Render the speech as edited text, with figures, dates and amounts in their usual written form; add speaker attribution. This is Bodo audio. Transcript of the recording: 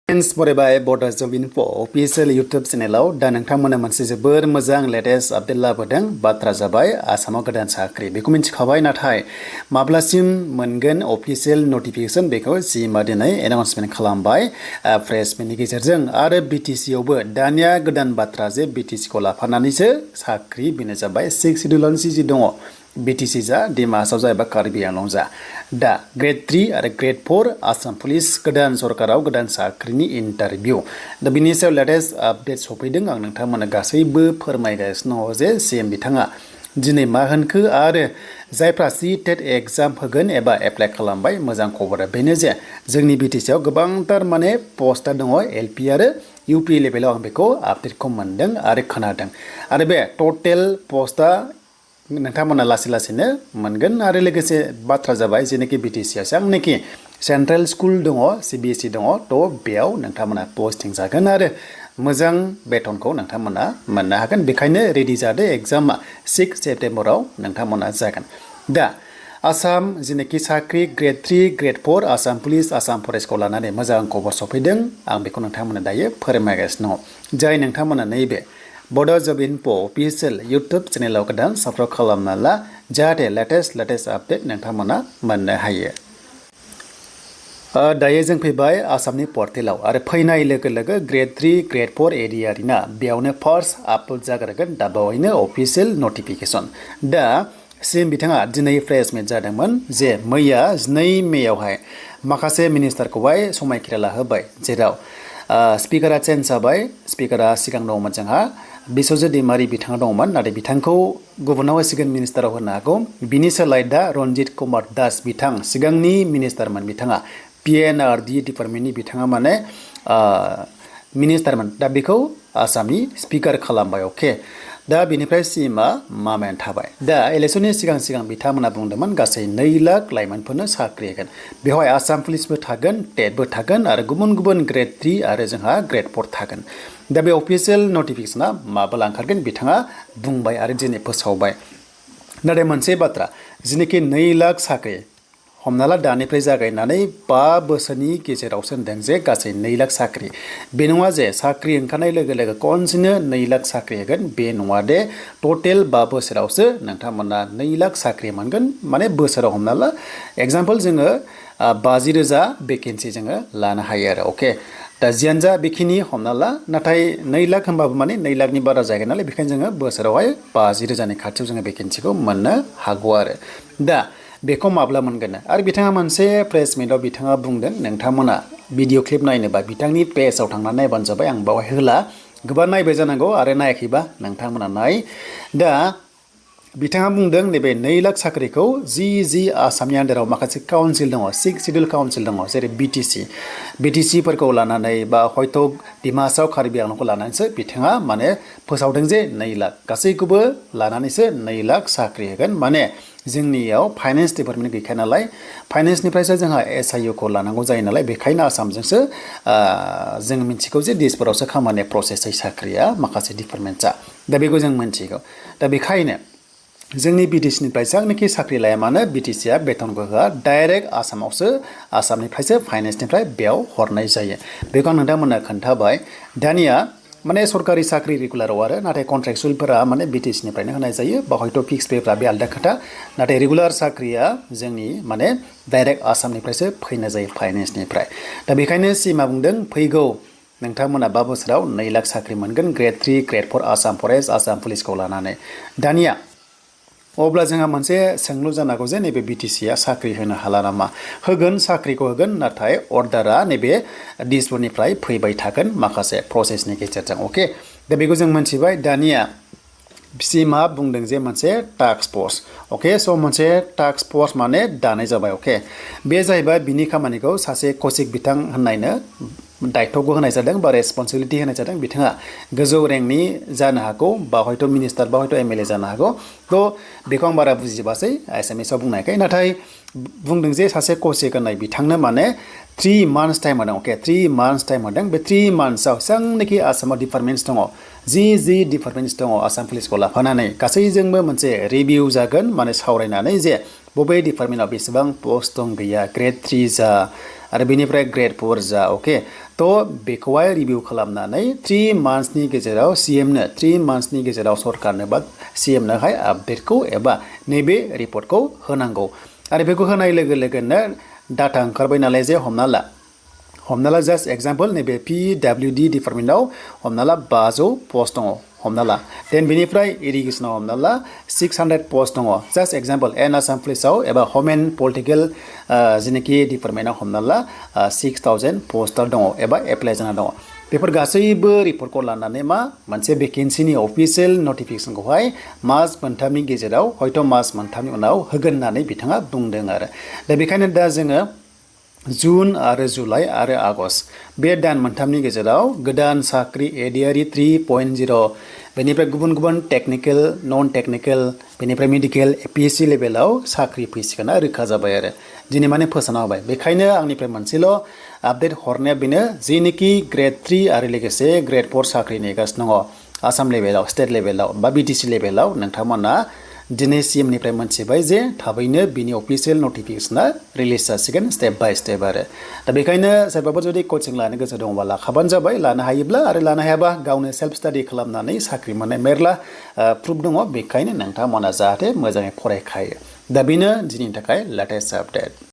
Speaker 1: फ्रेंड्स बरायबाय बडो जब इनफो अफिशियल यूट्यूब चैनेलाव दा नोंथांमोना मोनसे जोबोर मोजां लेटेस्ट आपडेट लाबोदों बाथ्रा जाबाय आसामाव गोदान साख्रि बेखौ मिथिखाबाय नाथाय माब्लासिम मोनगोन अफिशियल नटिफिकेशन बेखौ सिएमआ दिनै एनाउन्समेन्ट खालामबाय प्रेस मिटनि गेजेरजों आरो बीटीसी आवबो दानिया गोदान बाथ्रा जे बीटीसी खौ लाफानानैसो साख्रि बेनो जाबाय 6 शिड्यूल सिजि दङ BTC जा डिमासाव जा एबा कार्बि आंलं जा दा ग्रेड 3 आरो ग्रेड 4 आसाम पुलिस गोदान सरकाराव गोदान साख्रिनि इन्टारभिउ दा बिनि सायाव लेटेस्ट आपडेट सफैदों आं नोंथांमोननो गासैबो फोरमायगासिनो दङ जे सीएम बिथाङा दिनै मा होनखो आरो जायफ्रा टेट एग्जाम होगोन एबा एप्लाइ खालामबाय मोजां खबरा बेनो जे जोंनि BTC आव गोबांथार माने पस्टआ दङ LP आरो UP लेभेलाव आं बेखौ आपडेटखौ मोनदों आरो खोनादों आरो बे टटेल पस्टआ नोंथांमोना लासै लासैनो मोनगोन आरो लोगोसे बाथ्रा जाबाय जेनेखि BTC आ जेनेखि सेन्ट्रेल स्कुल दङ CBSE दङ थ' बेयाव नोंथांमोना पस्टिं जागोन आरो मोजां बेथनखौ नोंथांमोना मोननो हागोन बेखायनो रेडि जादो एग्जामा 6 सेप्टेम्बराव नोंथांमोना जागोन दा आसाम जेनेखि साख्रि grade 3 grade 4 Assam police Assam फरेस्टखौ लानानै मोजां खबर सफैदों आं बेखौ नोंथांमोना दायो फोरमायगासिनो दङ जाय नोंथांमोना नैबे बडो जब इनफो अफिशियल यूट्यूब चैनेलाव गोदान साबस्क्राइब खालामना ला जाहाथे लेटेस्ट आपडेट नोंथांमोना मोननो हायो दायो जों फैबाय आसामनि पर्टेलाव आरो फैनाय लोगो लोगो ग्रेड 3 ग्रेड 4 एरियारिना बेयावनो फार्स्ट आपलोड जाग्रोगोन दा बावैनो अफिशियल नटिफिकेशन दा सीएम बिथाङा दिनै प्रेस मिट जादोंमोन जे मैया 2 मेयावहाय माखासे मिनिस्टारखौहाय समायखिरा लाहोबाय जेराव स्पिकारा चेन्ज जाबाय स्पिकारा सिगां दंमोन जोंहा बिश्वजित दैमारी बिथाङा दंमोन नाथाय बिथांखौ गुबुनाव होसिगोन मिनिस्टाराव होनो हागौ बिनि सोलाय दा रन्जित कुमार दास बिथां सिगांनि मिनिस्टारमोन बिथाङा PNRD डिपार्टमेन्टनि बिथाङा माने मिनिस्टारमोन दा बेखौ आसामनि स्पिकार खालामबाय अके दा बिनिफ्राय सीएमआ मामायान थाबाय दा इलेक्शननि सिगां बिथांमोना बुंदोंमोन गासै 2 लाख लाइमोनफोरनो साख्रि होगोन बेवहाय आसाम पुलिसबो थागोन टेटबो थागोन आरो गुबुन ग्रेड 3 आरो जोंहा ग्रेड 4 थागोन दा बे अफिशियल नटिफिकेशना माब्ला ओंखारगोन बिथाङा बुंबाय आरो दिनै फोसावबाय नाथाय मोनसे बाथ्रा जेनेखि 2 लाख साख्रि हमना ला दानिफ्राय जागायनानै 5 बोसोरनि गेजेरावसो होनदों जे गासै 2 लाख साख्रि बे नङा जे साख्रि ओंखारनाय लोगो लोगो खनसेनो 2 लाख साख्रि होगोन बे नङा दे टटेल 5 बोसोरावसो नोंथांमोना 2 लाख साख्रि मोनगोन माने बोसोराव हमना ला एग्जाम्पल जोङो 50,000 भेकेन्सि जोङो लानो हायो आरो अके दा जियानो जा बेखिनि हमना ला नाथाय 2 लाख होनबाबो माने 2 लाखनि बारा जागोन नालाय बेखायनो जोङो बोसोरावहाय 50,000नि खाथियाव जोङो भेकेन्सिखौ मोननो हागौ आरो दा बेखौ माब्ला मोनगोन आरो बिथाङा मोनसे प्रेस मिटआव बिथाङा बुंदों नोंथांमोना भिडिअ क्लिप नायनोबा बिथांनि पेजआव थांनानै नायबानो जाबाय आं बावहाय होला गोबां नायबाय जानांगौ आरो नायाखैबा नोंथांमोना नाय दा बिथाङा बुंदों नैबे 2 लाख साख्रिखौ जि आसामनि आन्दाराव माखासे काउन्सिल दङ 6 शिड्यूल काउन्सिल दङ जेरै BTC फोरखौ लानानै बा हयथ' डिमासाव कार्बि आंलंखौ लानानैसो बिथाङा माने फोसावदों जे 2 लाख गासैखौबो लानानैसो 2 लाख साख्रि होगोन माने जोंनियाव फाइनेन्स डिपार्टमेन्ट गैखाया नालाय फाइनेन्सनिफ्रायसो जोंहा SIU खौ लानांगौ जायो नालाय बेखायनो आसामजोंसो जों मिथिगौ जे दिसफोरावसो खामानि प्रसेस जायो साख्रिया माखासे डिपार्टमेन्टआ दा बेखौ जों मिथिगौ दा बेखायनो जोंनि BTC निफ्राय जायनोखि साख्रि लाया मानो BTC आ बेथनबो होआ डाइरेक्ट आसामनिफ्रायसो फाइनेन्सनिफ्राय बेयाव हरनाय जायो बेखौ आं नोंथांमोननो खोन्थाबाय दानिया माने सरकारि साख्रि रेगुलाराव आरो नाथाय कन्ट्रेक्चुवेलफोरा माने BTC निफ्रायनो होनाय जायो बा हयथ' फिक्स पेफ्रा बे आलदा खोथा नाथाय रेगुलार साख्रिया जोंनि माने डाइरेक्ट आसामनिफ्रायसो फैनाय जायो फाइनेन्सनिफ्राय दा बेखायनो सीएमआ बुंदों फैगौ नोंथांमोना 5 बोसोराव 2 लाख साख्रि मोनगोन grade 3 grade 4 Assam forest Assam पुलिसखौ लानानै दानिया अब्ला जोंहा मोनसे सोंलु जानांगौ जे नैबे BTC आ साख्रि होनो हाला नामा होगोन साख्रिखौ होगोन नाथाय अर्डारा नैबे डिसफोरनिफ्राय फैबाय थागोन माखासे प्रसेसनि गेजेरजों अके दा बेखौ जों मिथिबाय दानिया सीएमआ बुंदों जे मोनसे टास्क फोर्स अके स' मोनसे टास्क फोर्स माने दानाय जाबाय अके बे जाहैबाय बिनि खामानिखौ सासे कौशिक बिथां होननायनो दायित्वखौ होनाय जादों बा रेसपन्सिबिलिटि होनाय जादों बिथाङा गोजौ रेंकनि जानो हागौ बा हयथ' मिनिस्टार बा हयथ' MLA जानो हागौ थ' बेखौ आं बारा बुजिबासै एसामिसाव बुंनायखाय नाथाय बुंदों जे सासे कौशिक होननाय बिथांनो माने 3 months टाइम होदों अके 3 months टाइम होदों बे 3 monthsआव जेसेबांनाखि आसामाव डिपार्टमेन्ट्स दङ जि डिपार्टमेन्ट्स दङ आसाम पुलिसखौ लाफानानै गासैजोंबो मोनसे रिभिउ जागोन माने सावरायनानै जे बबे डिपार्टमेन्टआव बेसेबां पस्ट दं गैया ग्रेड 3 जा आरो बेनिफ्राय ग्रेड 4 जा अके थ' बेखौहाय रिभिउ खालामनानै 3 मान्थ्सनि गेजेराव CMनो 3 मान्थ्सनि गेजेराव सरकारनो बा CMनोहाय आपडेटखौ एबा नैबे रिपर्टखौ होनांगौ आरो बेखौ होनाय लोगो लोगोनो डाटा ओंखारबाय नालाय जे हमना ला जास्ट एग्जाम्पल नैबे PWD डिपार्टमेन्टआव हमना ला 500 पस्ट दङ हमना ला देन बेनिफ्राय इरिगेसनाव हमना ला 600 पस्ट दङ जास्ट एग्जाम्पल एन आसाम पुलिसाव एबा हम एन्ड पलिटिकेल जेनाखि डिपार्टमेन्टआव हमना ला 6000 पस्टआव दङ एबा एप्लाइ जाना दङ बेफोर गासैबो रिपर्टखौ लानानै मोनसे भेकेन्सिनि अफिसियेल नटिफिकेसनखौहाय मास मोनथामनि गेजेराव हयथ' मास मोनथामनि उनाव होगोन होननानै बिथाङा बुंदों आरो दा बेखायनो दा जोङो जुन आरो जुलाइ आरो आगष्ट बे दान मोनथामनि गेजेराव गोदान साख्रि एडिआरि 3.0 बेनिफ्राय गुबुन गुबुन टेक्निकेल नन टेक्निकेल बेनिफ्राय मेडिकेल APSC लेभेलाव साख्रि फैसिगोन रोखा जाबाय आरो दिनै माने फोसावना होबाय बेखायनो आंनिफ्राय मोनसेल' आपडेट हरनाया बेनो जेनोखि ग्रेड 3 आरो लोगोसे ग्रेड 4 साख्रि नेगासिनो दङ आसाम लेभेलाव स्टेट लेभेलाव बा BTC लेभेलाव नोंथांमोना दिनै CMनिफ्राय मोनथिबाय जे थाबैनो बिनि अफिसियेल नटिफिकेसना रिलिज जासिगोन स्टेप बाय स्टेप आरो दा बेखायनो सोरबाफोर जुदि कचिं लानो गोसो दङबा लाखाबानो जाबाय लानो हायोब्ला आरो लानो हायाबा गावनो सेल्फ स्टाडि खालामनानै साख्रि मोननाय मेरला प्रुफ दङ बेखायनो नोंथांमोना जाहाथे मोजाङै फरायखायो दा बेनो दिनैनि थाखाय लेटेस्ट आपडेट